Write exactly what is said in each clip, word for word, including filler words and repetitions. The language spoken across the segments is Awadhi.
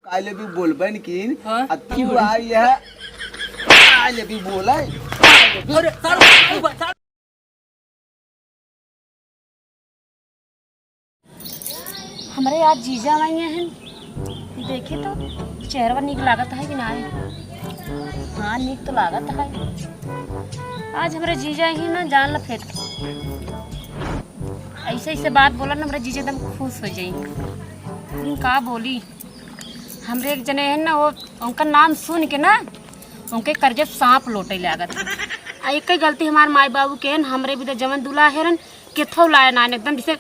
I love you बोलबे न किन, हाँ? आ तू आई है, I love you बोले। अरे, सारू, सारू, सारू। हमरे आज जीजा आई हैं, देखी तो चेहरवा नीक लागत है कि नाहीं? हाँ, नीक तो लागत है। आज हमरे जीजा आई हैं ना, जान ला फेंक। ऐसे ऐसे बात बोलन ना, हमरे जीजा एकदम खुश होइ जाई। लेकिन का बोली, हमरे एक जने हैं ना, वो उनका नाम सुन के ना उनके कर्जे सांप लोटे लागत है। आ एक ही गलती हमार माई बाबू के है ना, हमरे भी तो जवन दूल्हा हेरन, केथो लाए ना, एकदम जैसे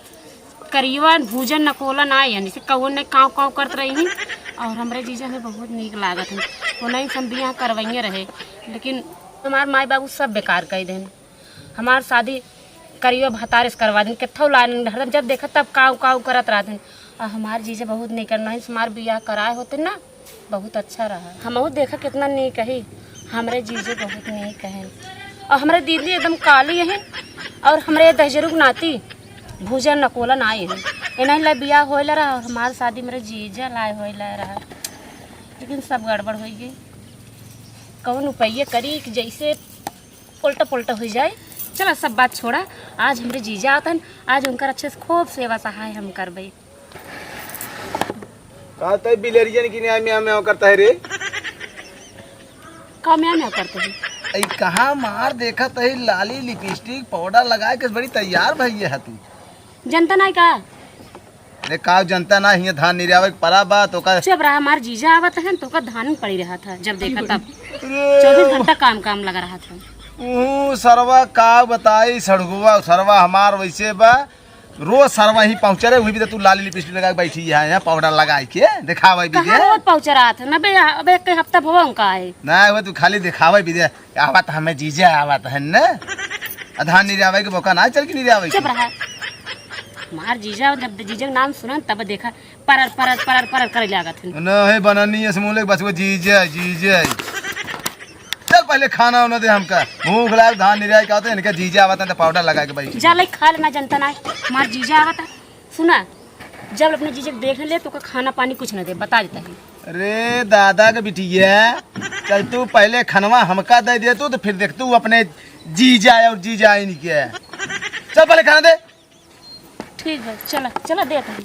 करियवा भूजन नकोलन आए हैं, जैसे कौन नहीं काव काव करत रही हैं। और हमरे जीजा हमें बहुत नीक लागत है, वो नहीं हम बियाह करवाइए रहे, लेकिन हमार माई बाबू सब बेकार कर देन। हमार शादी करियो भतारे से करवा दिन, केथो लाइन हरदम जब देखा तब काऊ काऊ करत रहत हन। और हमार जीजा बहुत नहीं करना है, हमार बियाह कराए होते ना, बहुत अच्छा रहा। हमहू देखा कितना नीक है, हमरे जीजे बहुत नीक है। और हमरे दीदी एकदम काली है, और हमरे दहिजरू के नाती भूजन नकोलन आए हैं। इन्हें ला बियाह होए ला रहा, और हमार शादी मेरे जीजा लाए होए ला रहा, लेकिन सब गड़बड़ हो गई। कौन उपाय करी कि जैसे उल्टा पुल्टा हो जाए। चला, सब बात छोड़ा, आज हमरे जीजा आवतन, आज उनकर अच्छे से खूब सेवा सहाय हम करबे। का तै बिलरियन की न्याय म्याव म्याव करता है रे? का म्याव म्याव करते हैं? ऐ कहाँ मार देखत है, लाली, लिपस्टिक, पाउडर लगाए के बड़ी तैयार भइये है तू। जनता नहीं का? अरे का जनता ना, हियाँ धान निरावे के परा बा, तो का? चुप रहा, हमार जीजा आवत है, तो का धान में पड़ी रहा था, जब देखा तब। अरे चौबीस घंटा काम, काम लगा रहा था। ऊ सरवा का बताई, सड़गुआ सरवा हमार वैसे बा, रोज सरवा ही पहुँचे रे, वही भी तो तू लाली लिपस्टिक लगा के बैठी है, यहाँ पाउडर लगा के देखावे भी कहाँ दे। रोज पहुँचे रहा था ना बे, अब एक हफ्ता भवा उनका है। ना, वो तू खाली देखावे भी दे। आवत हमें जीजा आवत है न। आ धान निरावे के मौका ना चल के निरावे के। चुप रहा। मार जीजा, जब जीजा के नाम सुनन तब देखा परर परर परर परर करे लागत है। न है बननी है समूह बस वो जीजा, जीजा। चल पहले खाना उन्हें दे हमका। भूख लाग धान निरावे के आवत है, इनका जीजा आवत है तो पाउडर लगा के बैठ। जा ले खा लेना जनता ना। मार जीजा आवत है। सुना, जब अपने जीजा के देख ले तो ओकर खाना पानी कुछ न दे, बता देता है। अरे दादा के बिटिया, चल तू पहले खनवा हमका दे दे तू, तो फिर देख तू अपने जीजा और जीजा आइन के। चल पहले खाना दे। ठीक है, चला, चला देता है।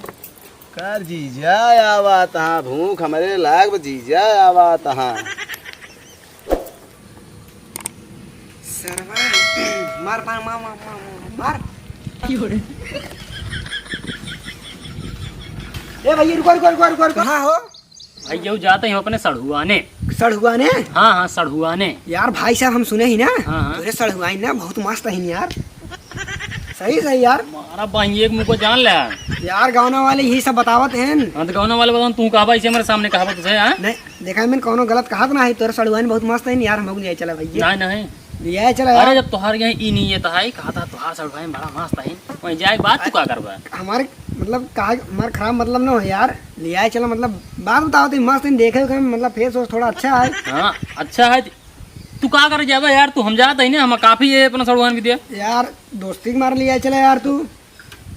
कर जीजा आवा तहाँ, भूख हमरे लाग बा, जीजा आवा तहाँ। सरवा, मार, मार, मार। ए भैया, रुको, रुको, रुको, रुको, रुको। कहाँ हो? भैया, वो जाते हैं अपने सड़हुआने। सड़हुआने? हाँ, हाँ, सड़हुआने। यार, भाई साहब, हम सुने ही ना, हाँ, हाँ। तोरे सड़हुआइन ना बहुत मस्त है यार। सही, सही यार। मारा बहिन, एक मुँह को जान ले। यार, गाँव वाले यही सब बतावत हैं। हाँ, तो गाँव वाले बताओ, तू कहबा इसे हमारे सामने कहबा तुझे, हाँ? नहीं, देखा, मैंने कौनो गलत कहा तो ना है, तोरे सड़ुआइन बहुत मस्त है यार, हम लोग ले चला भैया। नहीं, नहीं। ले आए चला अरे, यार। जब तोहार यहाँ ई नीयत है, कहा था तोहार सड़ुआइन बड़ा मस्त है, वहीं जाए के बाद तू का करबा? हमारे, मतलब, कहा, हमारे खराब मतलब ना हो यार, ले आए चला, मतलब, बात बताओ तो मस्त है, देखे उखे, मतलब, फेस वेस थोड़ा अच्छा है। हाँ, अच्छा है। तू का करे जाबा यार, तू हम जात है ना, हम काफी है अपना सड़ुआइन भी दिया। यार, दोस्ती के मारे ले आए चला यार तू।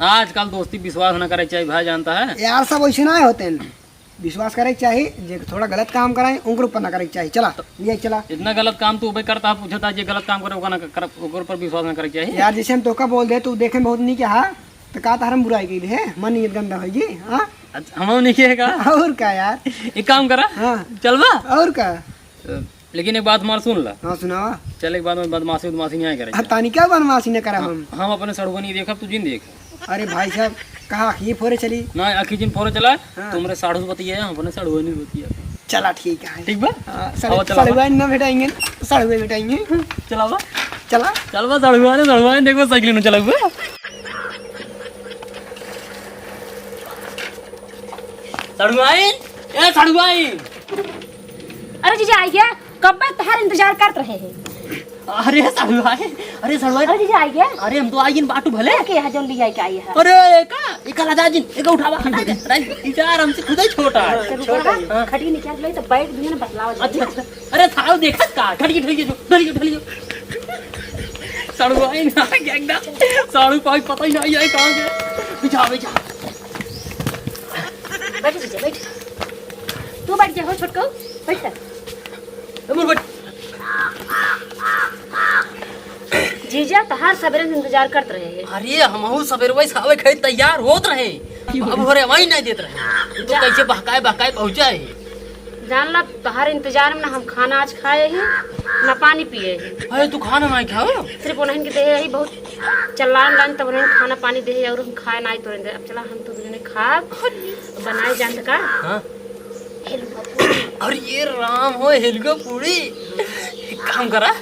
आजकल दोस्ती विश्वास ना करे चाहिए भाई, जानता है? यार, सब वैसे ना होते हैं। विश्वास करे के चाही, जे थोड़ा गलत काम कराए, उनके ऊपर ना करे के चाही। चला, ले चला। इतना गलत काम तू उबे करता है, पूछता है, जे गलत काम करे, ओकर ना कर, ओकर पर विश्वास ना करे के चाही। यार, जैसे हम तोका बोल दे, तू देखे में बहुत नीक है, तो का तार हम बुराई कइले है? मन नीयत गंदा होई जी, हाँ? अच्छा, हम नहीं किए का? और का यार? एक काम करा। हाँ। चलबा? और का? लेकिन एक बात हमार सुन ला। हाँ, सुनावा। चल, एक बात में बदमाशी उदमाशी नहीं आए करे। हाँ, तानी क्या बदमाशी न करा हम? हम अपने सड़ुआ नहीं देखब, तू जिन देख। अरे भाई साहब, कहाँ आँखी फोरे चली? ना, आँखी जिन फोरे चला, हाँ। तुमरे साढ़ू बतिया, हम अपने सड़ुआ नहीं बतिया। चला, ठीक है। ठीक बा? हाँ, सड़-, आवा, चला, सड़ुआ आवा। ना भेटाएंगे, सड़ुआ भेटाएंगे। चला बा। चला। चल बा, सड़ुआ ने, सड़ुआ ने, देखो साइकिल में चला हुआ। सड़ुआइन, ए सड़ुआइन। अरे जीजा, आई गया? कब से तहार इंतजार करत रहे हैं। अरे सड़ुआइन, अरे सड़ुआइन। अरे जीजा, आई गया? अरे हम तो आई इन बाटू भले। के है जौन लिया के आई है? अरे एका, एका राजा जी, एका उठावा, हटा दे, हटा दे। यार हमसे खुद ही छोटा है। चल, छोटा है। हाँ। खटिया निकाल ले तो बैठ भी ना बतलावा अच्छा, जाए। अच्छा। अरे साहब देखा का, खटिया ढलिए जो, ढलिए, ढलिए। सड़ुआइन आ गया एकदम। साढ़ू पाँच पता ही नहीं आई कहाँ गया। बिछा, बिछा। बैठ जीजा, बैठ। तू बैठ जा हो छोटकू, बैठ जा। ए, मुड़ बैठ। जीजा, तहार सबेरे से इंतजार करत रहे हैं। अरे, हमहू सबेरवा से आवे खातिर तैयार होत रहे, अब हो रे वही नहीं देत रहे। तू जा। कैसे बहकाए बहकाए पहुँचा है? जान ला, तहार इंतजार में ना हम खाना आज खाए ही, ना पानी पिए ही। अरे, तू खाना नहीं खाओ? सिर्फ उन्हन के देहे ही बहुत चल्लान लान, तब उन्हन खाना पानी देहे और हम खाए नहीं तो रहते। अब चला, हम तो दुनिया खाब, बनाए जानत का? हाँ। हेलुआ पूड़ी। अरे ये राम हो, हेलुआ पूड़ी। एक काम करा,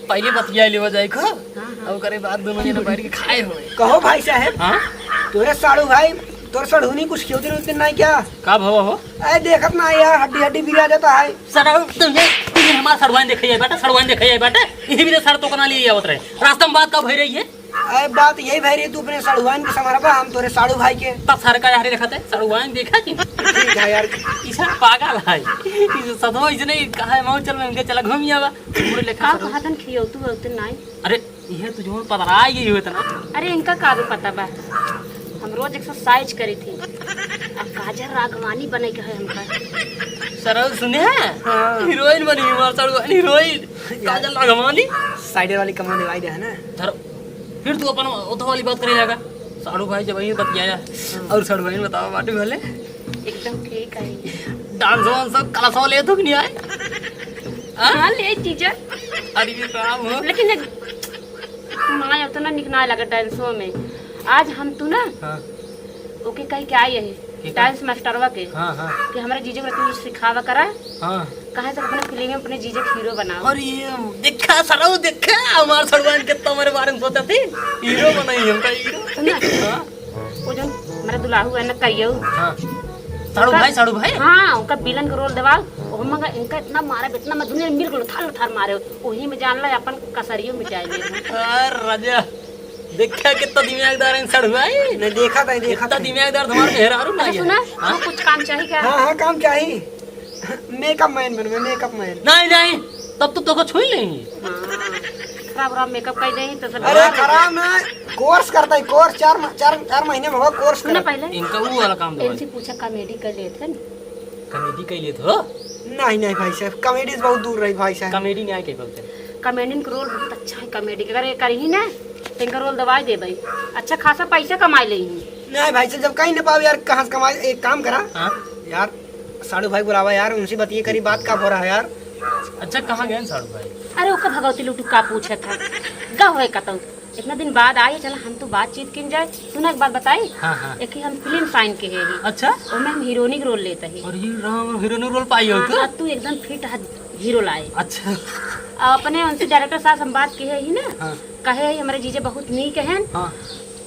पहले बतिया लेवा जाए को, हाँ, हाँ। और ओकरे बाद दोनों जने बैठ के खाए हो। कहो भाई साहब, हाँ? तोरे साड़ू भाई, तोर सड़हुनी कुछ खियोते उस दिन नहीं क्या? का भवा हो? अरे देखत ना यार, हड्डी हड्डी बिरा जाता है। सड़हु, तुझे, तुझे हमार सड़ुआइन देखे है बेटा, सड़ुआइन देखे है बेटा। यही भी तो सड़ तो कना लिए आवत रहे। रास्ता में बात का भई रही है? अरे बात यही भई रही, तू अपने सड़ुआइन के संभारबा, हम तोरे साड़ू भाई के। तब सर का यार देखत है, सड़ुआइन देखा कि? ठीक है यार। इसे पागल है। इसे सदवा इसने कहा है, "माऊ चल, मैं उनके चला घूम आवा।" मुड़ लेखा का सदवा। कहतन खियो तू होते नाई? अरे, यह तू जोन पतरा आई गई हो इतना। अरे, इनका का भी पता बा? हम रोज एक्सरसाइज करी थी। अब काजल राघवानी बने के है हमका। सरल सुने हैं? हाँ। हीरोइन बनी हमार सड़ुआइन हीरोइन। काजल राघवानी। साइड वाली कमर दिवाई दे है ना? धर, फिर तू अपन उधर वाली बात करे जाएगा। साड़ू भाई जब वही बतियाया, हाँ। और साड़ू भाई ने बतावा बाटे भले। एकदम ठीक है। डांस वांस सब क्लास वाले तो नहीं आए? हाँ? हाँ, ले टीचर। अरे ये काम हो। लेकिन एक माँ उतना निक ना लगे डांसों में। आज हम तू ना हाँ। ओके कह के आई है, ठीक है। डांस मास्टरवा के, हाँ, हाँ। कि हमारे जीजू के तू सिखावा करा। हाँ। कहा से अपने फिल्म में अपने जीजू के हीरो बनाओ। और ये देखा सरऊ, देखा हमार सड़ुआइन कितना हमारे बारे में सोचा थी, हीरो बनाई हमका हीरो। सुन ना। हाँ। वो जो हमारा दुलाहू है ना कहियो। हाँ। साड़ू उनका भाई, साड़ू भाई। हाँ, उनका विलन का रोल देवाओ। वो मगर इनका इतना मारा, इतना मैं दुनिया में मिल गलो, थार थार मारे। वही में जान ला अपन कसरियो मिटाए ले। अरे राजा, देखा कितना दिमागदार है सड़ुआइन। नहीं देखा था, देखा कितना था। दिमागदार तुम्हारे मेहरारू ना अच्छा, है। सुना, हाँ? तू कुछ काम चाहिए क्या? हाँ, हाँ, काम चाहिए। मेकअप मैन बनबे, मेकअप मैन। नहीं, नहीं, तब तो तोको छुई लेंगे। हाँ, खराब, खराब मेकअप कर देही तो सब अरे, खराब ना, कोर्स करता है, कोर्स चार म-, चार, चार महीने में होगा कोर्स सुना करता। पहले इनका वो वाला काम दो। इनसे पूछा, कॉमेडी कर लेते हैं ना? कॉमेडी कर लेते हो? नहीं, नहीं भाई साहब, कॉमेडी से बहुत दूर रही भाई साहब। कॉमेडी नहीं आए के बोलते। कॉमेडियन का रोल बहुत अच्छा है, कॉमेडी के अगर ये करी ही ना, तो इनका रोल दवाई दे भाई, अच्छा खासा पैसा कमाई ले ही। नहीं भाई साहब, जब कहीं ना पाओ यार, कहाँ से कमाए? एक काम करा हाँ? यार, साड़ू भाई बुलावा यार, उनसे बतिये करी, बात का हो रहा है यार? अच्छा, कहाँ गए साड़ू भाई? अरे, ओका भगवती लुटू का पूछे था, गए होए कतऊ। इतना दिन बाद आई, चला हम तो बातचीत किन जाए। सुना, एक बात बताई? हाँ, हाँ। एक ही हम फिल्म साइन के है ही। अच्छा? ओमे हम हीरोनी के रोल लेते ही। और ये राम हीरोनी रोल पाई हो हाँ, तू? अब तू एकदम फिट है हीरो लाए। अच्छा। अब अपने उनसे डायरेक्टर साहब से हम बात किहे ही ना, हाँ। कहे ही हमारे जीजे बहुत नीक हैं। हाँ।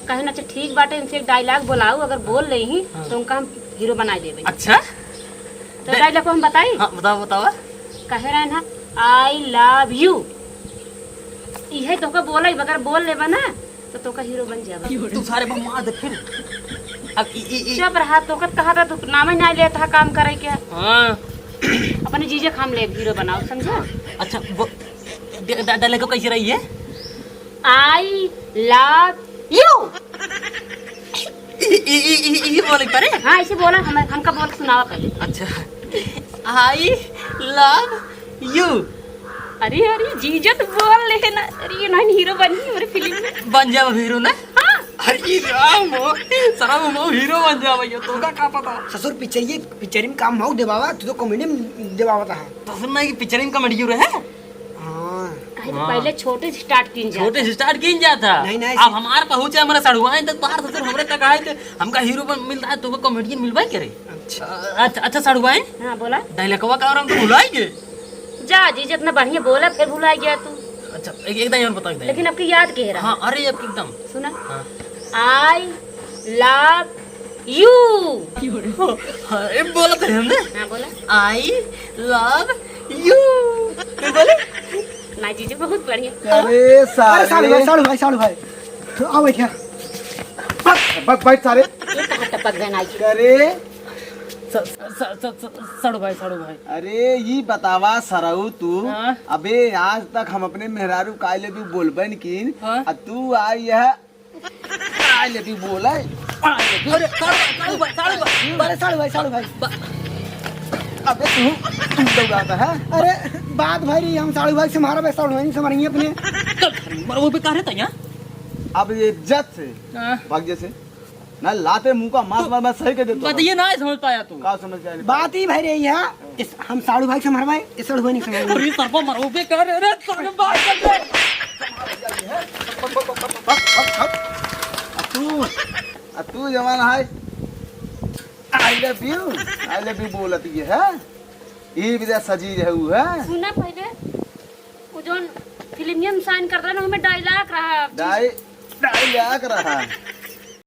कहे ना, "अच्छा ठीक बाटे, इनसे एक डायलॉग बोलाओ, अगर बोल ले ही हाँ। तो उनका हम हीरो बनाए देबे।" अच्छा? तो डे- डायलॉग को हम बताई? हाँ, बताओ, बताओ। कहे रहे ना, "I love you।" इहे तोका बोला, अगर बोल लेबा ना, तो तोका हीरो बन जाबा। तू सारे बम मार दे फिर। अब ई, ई, ई। चुप रहा, तोका कहा था, तू नाम ही ना लेता था काम करे के। हाँ। अपने जीजे खाम ले हीरो बनाओ, समझा? अच्छा, वो, डे-, डे-, डायलॉग को कैसे रही है? I love you। ई, ई, ई, ई, ई बोले परे? हाँ, ऐसे बोला, हम, हमका बोल के सुनावा पहले। अच्छा। I love you। अरे, अरे, जीजा तो बोल ले ना। अरे, ये नहीं हीरो बनी हमारे फिल्म में। बन जाओ हीरो ना? हाँ। अरे राम हो, शर्म हो, हीरो बन जाओ भैया, तोका का पता? ससुर पिक्चर, ये पिक्चर में काम मऊ देवावा, तू तो कॉमेडी में देवावा था। तो सुनना है कि पिक्चर में कॉमेडी क्यों रहे? हाँ। काहे तो हाँ। पहले छोटे से स्टार्ट कीन जाता। छोटे से स्टार्ट कीन जाता। नहीं, नहीं, अब ऐसे हमार पहुँचे, हमारा सड़ुआइन तक बाहर ससुर हमरे तक आए थे, हमका हीरो बन मिल रहा है, तोका कॉमेडियन मिलवाई करे? अच्छा। अच्छा, अच्छा, सड़ुआइन? हाँ, बोला। डायलॉगवा का और हम तो भुलाई गए। जा जी, जितना बढ़िया बोला, फिर भुलाई गया तू। अच्छा, एक, एक दाई और बताओ, एक दाई। लेकिन आपकी याद कह रहा। हाँ, अरे, अब एकदम। सुना। हाँ। I love you। हाँ, ये बोला था हमने। हाँ, बोला। I love you। ये बोले? ना जीजू, बहुत बढ़िया। अरे, अरे, साढ़ू भाई, साढ़ू भाई, साढ़ू भाई। आओ, बैठिया। बैठ, बैठ, बैठ, सारे। ये कहाँ टपक गए नाई? अरे। स-, स-, स-, स-, स-, सड़ू भाई, सड़ू भाई। अरे, ई बतावा सरऊ तू, हाँ? अबे, आज तक हम अपने मेहरारू का I love you बोलबे न कीन, हाँ? आ तू आ यह I love you बोले, I love you। अरे, सड़ू भाई, सड़ू भाई, सड़ू भाई। अरे, सड़ू भाई, सड़ू भाई। बा-, अबे तू, तू दौड़ाता है? अरे, बात भाई रही, हम साढ़ू भाई से मारा, बे साढ़ू भाई से मारेंगे अपने। तो मरबो बे का रे तैया? अब ये इज्जत से हाँ। भाग जैसे। ना लाते मुंह का मास मार, मैं सही कह देता हूँ। बताइए ना, समझ पाया तू। का समझ पाया? बात ही भाई रही है, इस, हम साढ़ू भाई से मरवाए, इस साढ़ू भाई नहीं समझ। अरे सरपा मरबो बे का रे, अरे साढ़ू भाई कर दे। अब तू, अब तू जवान है, I love you, I love you बोलत ये है, ये भी सजी रहू है। सुना पहले, वो जौन फिल्मिया में साइन कर रहा ना, हमें डायलॉग रहा। डाय-, डायलॉग रहा।